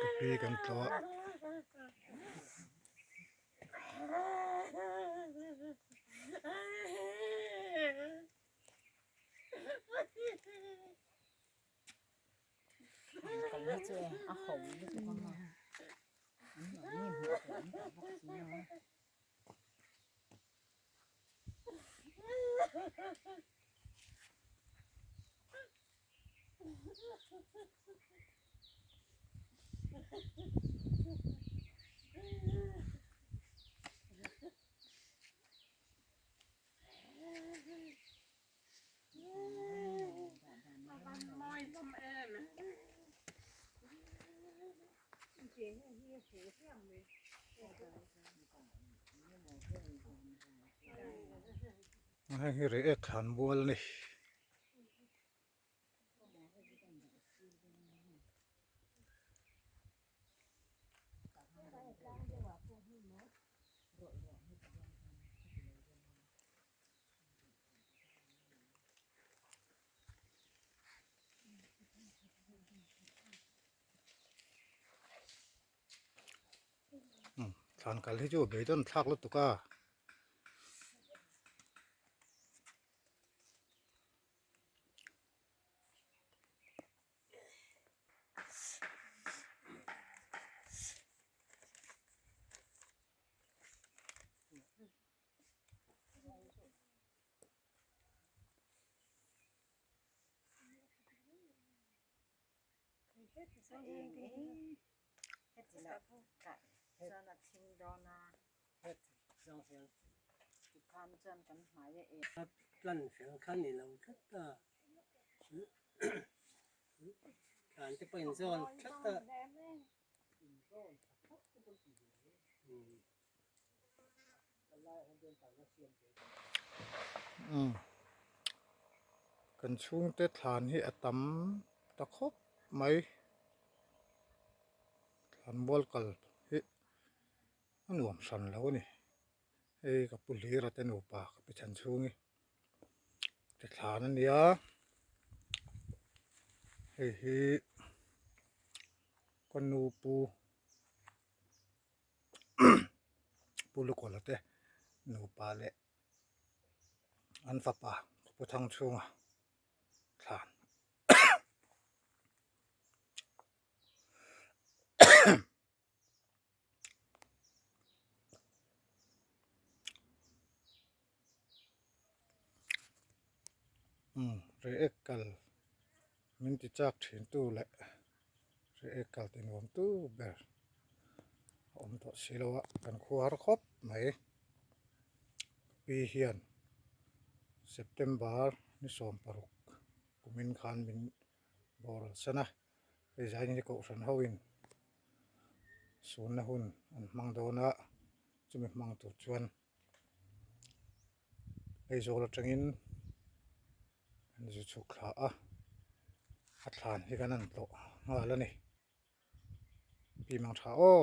Ka pi kan tlawh a. Heng hi reiek thlan mual a ni. Thlan kal hi chu beidawn thlak lutuk a. Plan fel kha ni lo tlat a, tlan te pawh inzawn tlat a. Kan chhungte thlan hi a tam ta khawp mai thlan mual kal hi a nuam hran lo a ni hei ka pu hlir a te nupa ka pi chhan chhung hi te thlan a nia hei hi ka nu pu. Pu Lukawla te nupa leh an fapa Pu Thangchhunga thlan umm reiek kal min ti chak thin tu leh reiek kal ti nuam tu ber a awm tawh si lo a kan khuar khawp mai pi hian September ni 16 kumin khan min boral san a hei zai ni kohhran ho in sunna hun an hmang dawn a chumi hmang tur chuan Aizawl atangin an zu chhuk thla a a thlan hi kan han tlawh nghal a ni pi mang tha aw.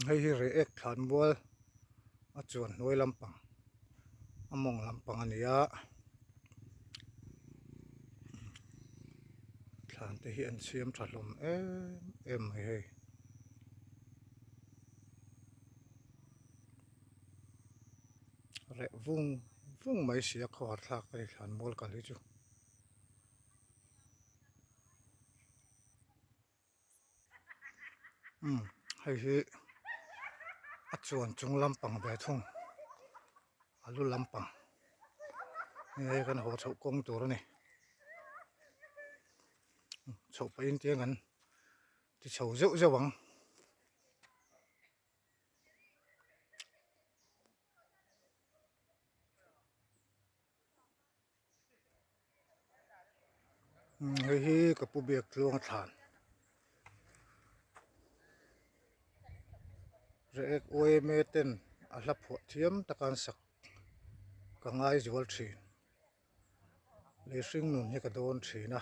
Hei hi reiek thlan mual a chuan hnuai lampang a mawng lampang a ni a thlan te hi an siam tha hlawm em em mai hei. Reh vung vung mai si a khawhar thlak a ni thlan mual kal hi chu. Umm hei hi a chuan chung lampang ve thung a lu lampang hei kan haw chhoh kawng tur a ni chhoh pahin tiang an ti chho zeuh zeuh ang. Hei hi ka pu biak tluang a thlan React yma ten a hla phuah thiam taka an sak ka ngai zual thin lei hring nun hi ka dawn thin a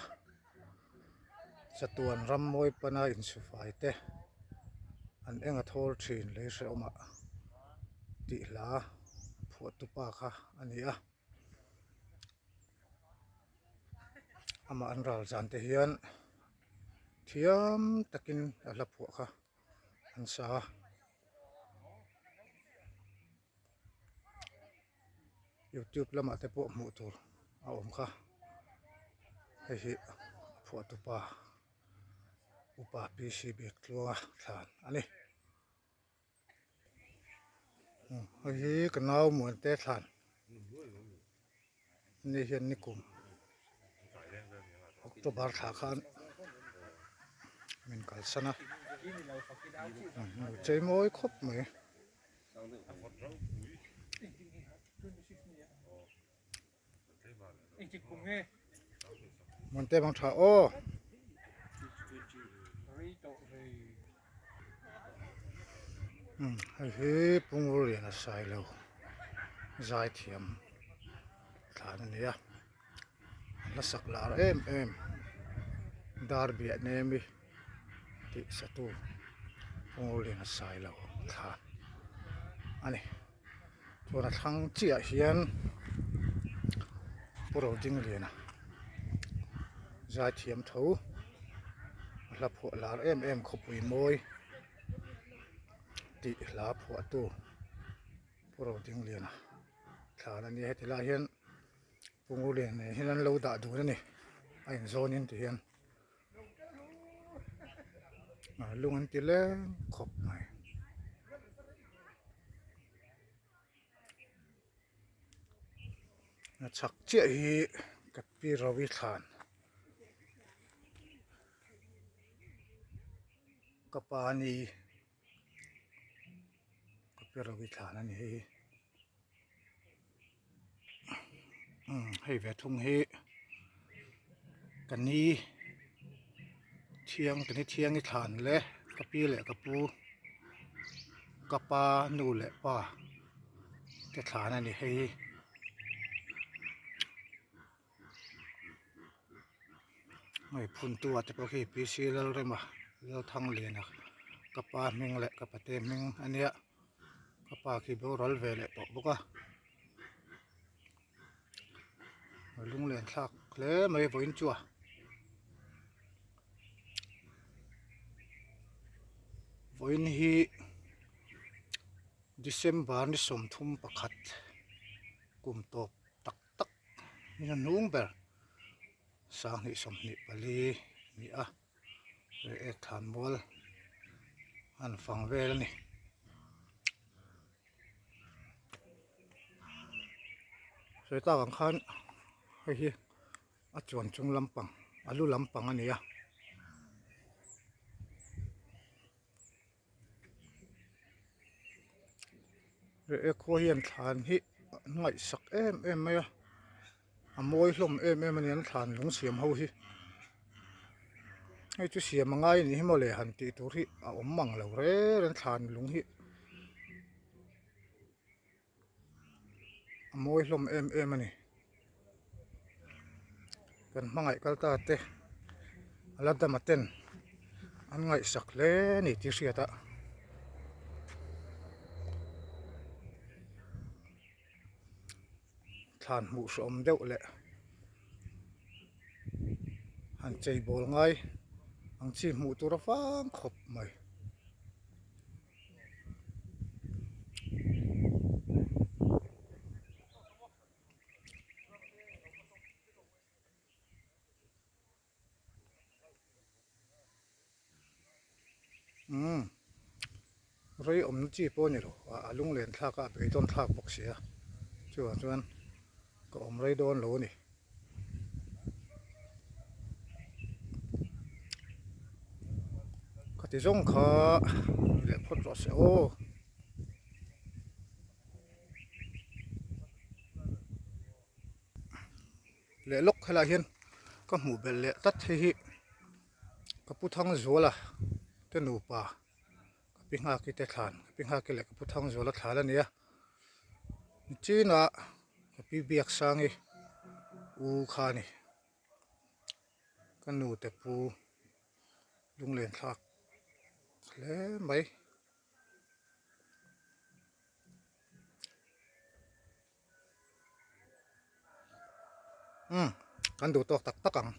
chatuan ram mawi pana insufai te an eng a thawl thin lei hrehawmah tih hla phuah tupa kha a ni a. Amah an ral zan te hian thiam takin a hla phuah kha an sa a. Youtube lamah te pawh hmuh tur a awm kha. Hei hi a phuahtu pa Upa PC Biaktluanga thlan a ni. Hei hi ka nau Muante thlan ni hian nikum October thla khan min kalsan a chei mawi khawp mai. Muante bang tha aw. Hei hi Pungur lian a sai lo zai thiam thlan a ni a a hla sak lar em em dar biah nemi tih satu Pungur lian a sai lo thlan a ni. Chuan a thlang chiah hian Pu Rodingliana zaithiam tho a hla phuah lar em em khawpui mawi tih hla phuahtu Pu Rodingliana thlan a nia heti lai hian Pu Ngurliana nen hian an lo dah dun a ni a inzawnin ti hian. Lung an ti leng khawp mai. A chhak chiah hi ka pi Rawi thlan ka pa ni ka pi Rawi thlan a ni hei hi hei ve thung hi ka ni thiang ka ni thiangi thlan le ka pi leh ka pu ka pa nu leh pa te thlan a ni hei hi. Hei phuntu ah te pawh khi P C Lalrema Lalthangliana ka pa hming leh ka pate hming a nia ka pa khi boral ve leh tawh bawk a lunglen thlak hle mai vawiin chu a vawiin hi December ni 31 kum tawp tak tak ni a hnung ber 2024 a ni a reiek thlan mual an fang vel a ni. Sawi tak ang khan hei hi a chuan chung lampang a lu lampang a ni a. Reiek khua hian thlan hi an ngaihsak em em mai a a mawi hlawm em em a ni an thlan lung siam ho hi hei chu siam a ngai a nih hi mawle han tih tur hi a awm mang lo reng reng thlan lung hi a mawi hlawm em em a ni kan hmangaih kal ta te a la dama ten an ngaihsak hle a ni tih hriat a. Thlan hmuh hreawm deuh leh han chei bawl ngai ang chi hmuh tur a vang khawp mai. Umm rei awmna chi pawh a ni lo a lunglen thlak a a beidawn thlak bawk si a chuvang chuan ka awm rei dawn lo a ni. Khati zawng kha ni leh phawt rawh se aw. Leh lawk helai hian ka hmuh belh leh tlat hei hi ka pu Thangzuala te nupa ka pi Nghaki te thlan ka pi Nghaki leh ka pu Thangzuala thlan a ni a nichinah ka pi Biaksangi u kha a ni ka nu te pu lunglen thlak hle mai. Umm kan duh tawk tak tak ang.